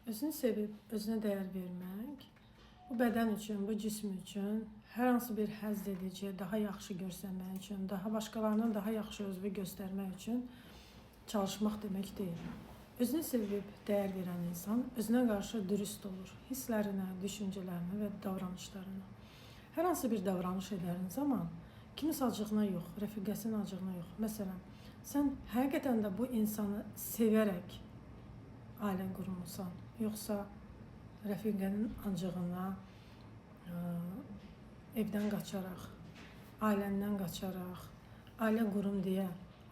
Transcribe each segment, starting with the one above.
Özünü sevib, özünə dəyər vermək, bu bədən üçün, bu cisim üçün hər hansı bir həzz edici, daha yaxşı görsənmək üçün, daha başqalarından daha yaxşı özünü göstərmək üçün çalışmaq demək deyil. Özünü sevib dəyər verən insan özünə qarşı dürüst olur. Hisslərinə, düşüncələrinə və davranışlarına. Hər hansı bir davranış edərin zaman kiminsə acığına yox, rəfiqəsinin acığına yox. Məsələn, sən həqiqətən də bu insanı sevərək ailə qurmusan, yoxsa rəfiqənin acığına evdən qaçaraq, ailəndən qaçaraq, ailə qurum deyə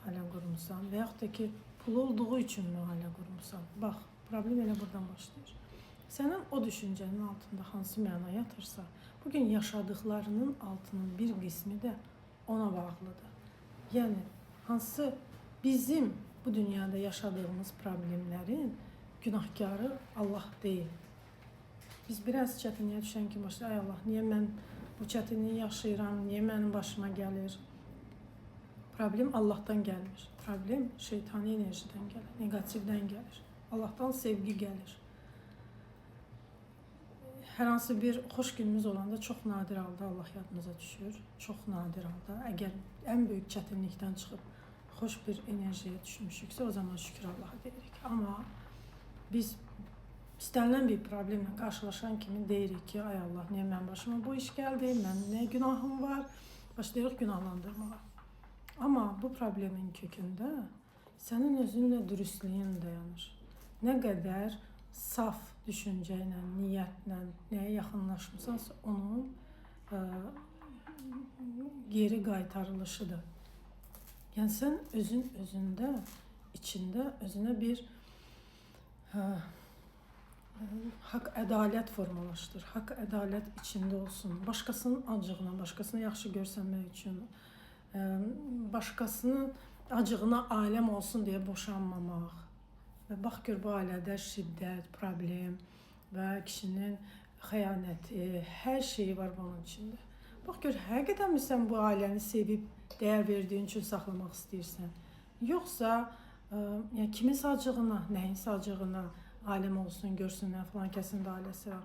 ailə qurmusan və yaxud da ki, pulu olduğu üçün mü ailə qurmusan? Bax, problem elə buradan başlayır. Sənin o düşüncənin altında hansı məna yatırsa, bugün yaşadıklarının altının bir qismi də ona bağlıdır. Yəni, hansı bizim bu dünyada yaşadığımız problemlərin günahkarı Allah deyil. Biz biraz çətinliyə düşən kimi başlayır, ay Allah, niyə mən bu çətinliyi yaşayıram, niyə mənim başıma gəlir? Problem Allahdan gəlmir. Problem şeytani enerjidən gəlir, neqativdən gəlir. Allahdan sevgi gəlir. Hər hansı bir xoş günümüz olanda çox nadir halda Allah yadımıza düşür. Çox nadir halda. Əgər ən böyük çətinlikdən çıxıb xoş bir enerjiyə düşmüşüksə, o zaman şükür Allaha deyirik. Amma biz istənilən bir problemlə qarşılaşan kimi deyirik ki, ay Allah, niyə mənim başıma bu iş gəldi, mənim nə günahım var? Başlayırıq günahlandırmağa. Amma bu problemin kökündə sənin özünlə dürüstlüyün dayanır. Nə qədər saf düşüncə ilə, niyyətlə nəyə yaxınlaşmısansa, onun geri qaytarılışıdır. Yəni sən özün özündə, içində özünə bir haqq, ədalət formalaşdır. Haqq, ədalət içində olsun. Başqasının acığına, başqasını yaxşı görsənmək üçün, başqasının acığına aləm olsun deyə boşanmamaq. Və bax gör bu ailədə şiddət, problem və kişinin xəyanəti, hər şeyi var bunun içində. Bax gör, həqiqətənmi sən bu ailəni sevib dəyər verdiyin üçün saxlamaq istəyirsən? Yoxsa yəni kiminsə acığına, nəyinsə acığına aləm olsun, görsünlər falan kəsin də ailəsi var.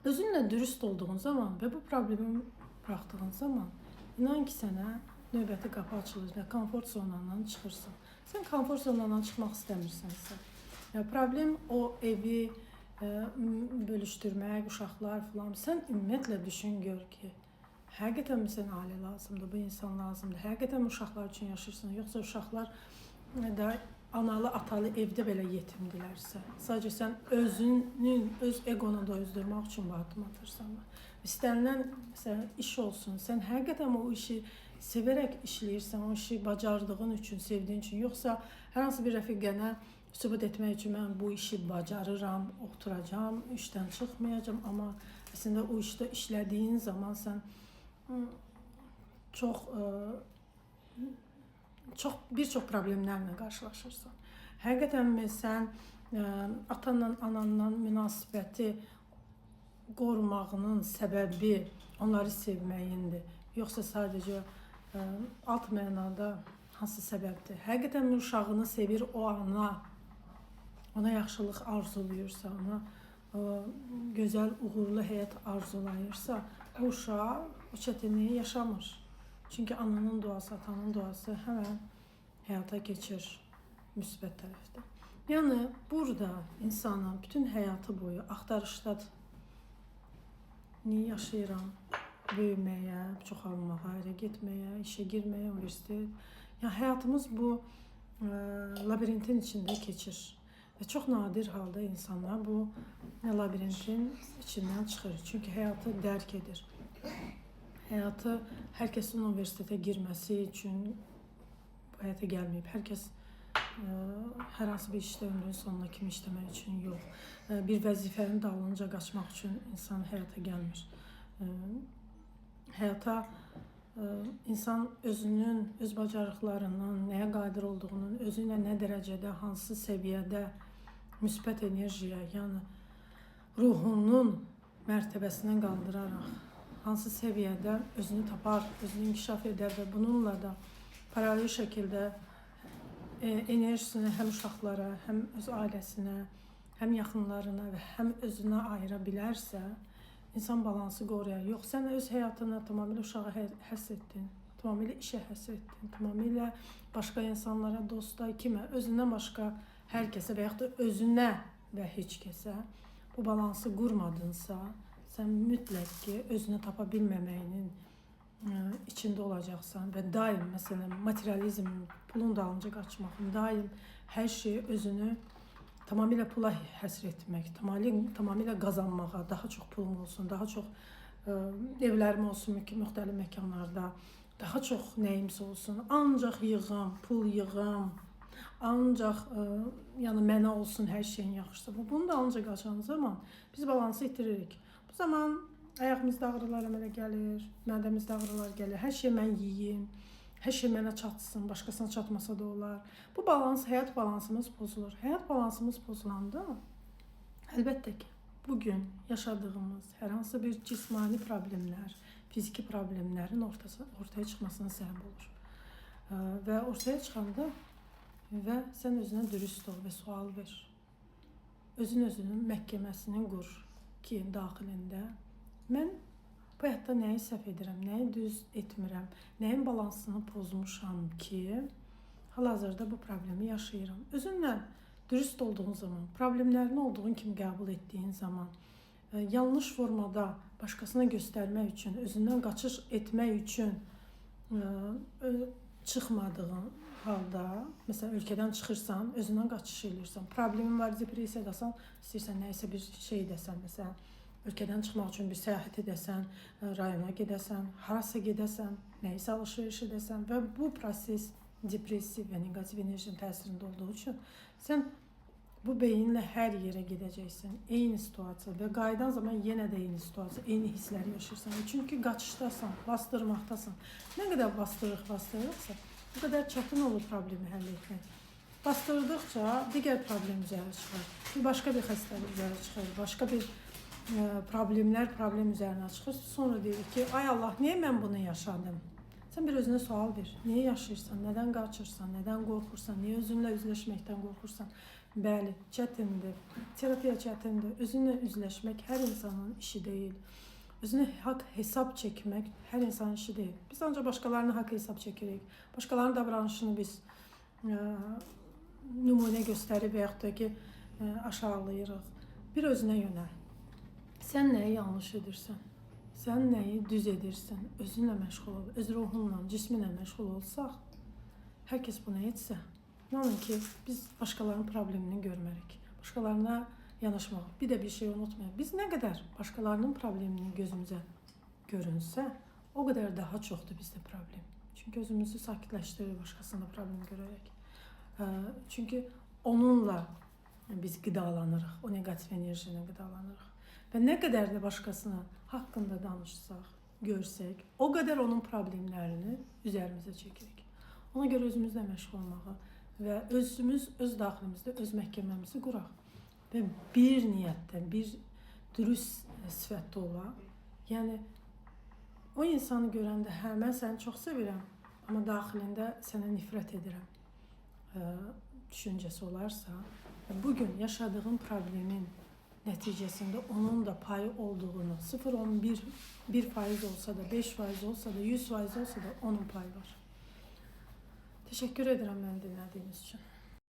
Özünlə dürüst olduğun zaman və bu problemi buraxdığın zaman inan ki sənə növbəti qapı açılır və komfort zonandan çıxırsan. Sən komfort zonandan çıxmaq istəmirsənsə, yəni problem o evi bölüşdürmək, uşaqlar falan. Sən ümumiyyətlə düşün gör ki, həqiqətənmi sənə ailə lazımdır, bu insan lazımdır? Həqiqətənmi uşaqlar üçün yaşayırsan, yoxsa uşaqlar da analı, atalı evdə belə yetimdilərsə, sadəcə sən özünün, öz eqonu doyuzdurmaq üçün bu addım atırsan. İstənilən məsələn, iş olsun, sən həqiqətən o işi sevərək işləyirsən, o işi bacardığın üçün, sevdiyin üçün, yoxsa hər hansı bir rəfiqənə sübut etmək üçün mən bu işi bacarıram, oturacam, işdən çıxmayacam, amma əslində o işdə işlədiyin zaman sən çox bir çox problemlərlə qarşılaşırsan. Həqiqətənmi sən atanla, ananla münasibəti qorumağının səbəbi onları sevməyindir, yoxsa sadəcə alt mənada hansı səbəbdir? Həqiqətənmi uşağını sevir o ana, ona yaxşılıq arzulayırsa, ona gözəl, uğurlu həyat arzulayırsa, o uşaq o çətinliyi yaşamır. Çünki ananın duası, atanın duası həmən həyata keçir müsbət tərəfdə. Yəni burada insanın bütün həyatı boyu axtarışdadır. Niyə yaşayıram? Böyüməyə, çoxalmağa, ərə getməyə, işə girməyə, universitet. Yəni həyatımız bu labirintin içində keçir. Və çox nadir halda insanlar bu labirintin içindən çıxır. Çünki həyatı dərk edir. Həyatı hər kəsin universitetə girməsi üçün bu həyata gəlməyib. Hər kəs hər hansı bir işdə ömrünün sonuna kimi işləmək üçün yox. Bir vəzifənin dalınca qaçmaq üçün insan həyata gəlmir. Həyata insan özünün, öz bacarıqlarının, nəyə qadir olduğunun, özü ilə nə dərəcədə, hansı səviyyədə müsbət enerjiyə, yəni ruhunun mərtəbəsinə qaldıraraq hansı səviyyədə özünü tapar, özünü inkişaf edər və bununla da paralel şəkildə enerjisini həm uşaqlara, həm öz ailəsinə, həm yaxınlarına və həm özünə ayıra bilərsə, insan balansı qoruyar. Yox, sən öz həyatına tamamilə uşağa həsr etdin, tamamilə işə həsr etdin, tamamilə başqa insanlara, dosta, kimə, özündən başqa hər kəsə və yaxud da özünə və heç kəsə bu balansı qurmadınsa, sən mütləq ki, özünü tapa bilməməyinin içində olacaqsan və daim, məsələn, materializm, pulun dalınca qaçmaq, daim hər şeyi özünü tamamilə pula həsr etmək, tamamilə qazanmağa, daha çox pulum olsun, daha çox evlərim olsun müxtəlif məkanlarda, daha çox nəyimsə olsun, ancaq yığım, pul yığım, ancaq yəni mənə olsun hər şeyin yaxşısı. Bunu da ancaq qaçan zaman biz balansı itiririk. Bu zaman ayağımızda ağrılar əmələ gəlir, mədəmizdə ağrılar gəlir. Hər şey mən yeyim, hər şey mənə çatsın, başqasına çatmasa da olar. Bu balans, həyat balansımız pozulur. Həyat balansımız pozulanda əlbəttə ki, bugün yaşadığımız hər hansı bir cismani problemlər, fiziki problemlərin ortaya çıxmasına səbəb olur. Və ortaya çıxanda və sən özünə dürüst ol və sual ver. Özün özünün məhkəməsini qur ki, daxilində mən bu həyatda nəyi səhv edirəm, nəyi düz etmirəm, nəyin balansını pozmuşam ki, hal-hazırda bu problemi yaşayıram. Özünlə dürüst olduğun zaman, problemlərini olduğun kimi qəbul etdiyin zaman, yanlış formada başqasına göstərmək üçün, özündən qaçış etmək üçün çıxmadığın halda, məsələn, ölkədən çıxırsan, özündən qaçış eləyirsən, problemin var, depressiyadasan, istəyirsən nəyisə bir şey edəsən, məsələn, ölkədən çıxmaq üçün bir səyahət edəsən, rayona gedəsən, harasa gedəsən, nəyisə alış-veriş edəsən və bu proses depressiv və neqativ enerjinin təsirində olduğu üçün sən bu beyinlə hər yerə gedəcəksən. Eyni situasiya və qayıdan zaman yenə də eyni situasiya, eyni hissləri yaşayırsan. Çünki qaçışdasan, bastırmaqdasan. Nə qədər bastırırıqsa, bu qədər çətin olur problemi həll etmək. Bastırdıqca digər problem üzərə çıxır. Bir başqa bir xəstəlik üzərə çıxır, başqa bir problemlər problem üzərinə çıxır. Sonra deyirik ki, ay Allah, niyə mən bunu yaşadım? Sən bir özünə sual ver. Niyə yaşayırsan? Nədən qaçırsan? Nədən qorxursan? Niyə özünlə üzləşməkdən qorxursan? Bəli, çətindir. Terapiya çətindir. Özünlə üzləşmək hər insanın işi deyil. Özünə haqq hesab çəkmək hər insanın işi deyil. Biz ancaq başqalarına haqq hesab çəkirik. Başqalarının davranışını biz nümunə göstərib və yaxud da ki, aşağılayırıq. Bir özünə yönəl. Sən nəyi yanlış edirsən? Sən nəyi düz edirsən? Özünlə məşğul ol, öz ruhunla, cisminlə məşğul olsaq, hər kəs bunu etsə, inanın ki, biz başqalarının problemini görmərik. Başqalarına yanaşmaq. Bir də bir şey unutmayın. Biz nə qədər başqalarının problemini gözümüzə görünsə, o qədər daha çoxdur bizdə problem. Çünki özümüzü sakitləşdiririk başqasında problem görərək. Çünki onunla biz qidalanırıq, o neqativ enerji ilə qidalanırıq. Və nə qədər də başqasına haqqında danışsaq, görsək, o qədər onun problemlərini üzərimizə çəkirik. Ona görə özümüzlə məşğul olmağı və özümüz öz daxilimizdə öz məhkəməmizi quraq və bir niyyətdə, bir dürüst sifətdə olaq. Yəni o insanı görəndə, hə, mən səni çox sevirəm, amma daxilində sənə nifrət edirəm düşüncəsi olarsa, bugün yaşadığın problemin nəticəsində onun da payı olduğunu, 0,11 1% olsa da, 5% olsa da, 100% olsa da onun payı var. Təşəkkür edirəm məni dinlədiyiniz üçün.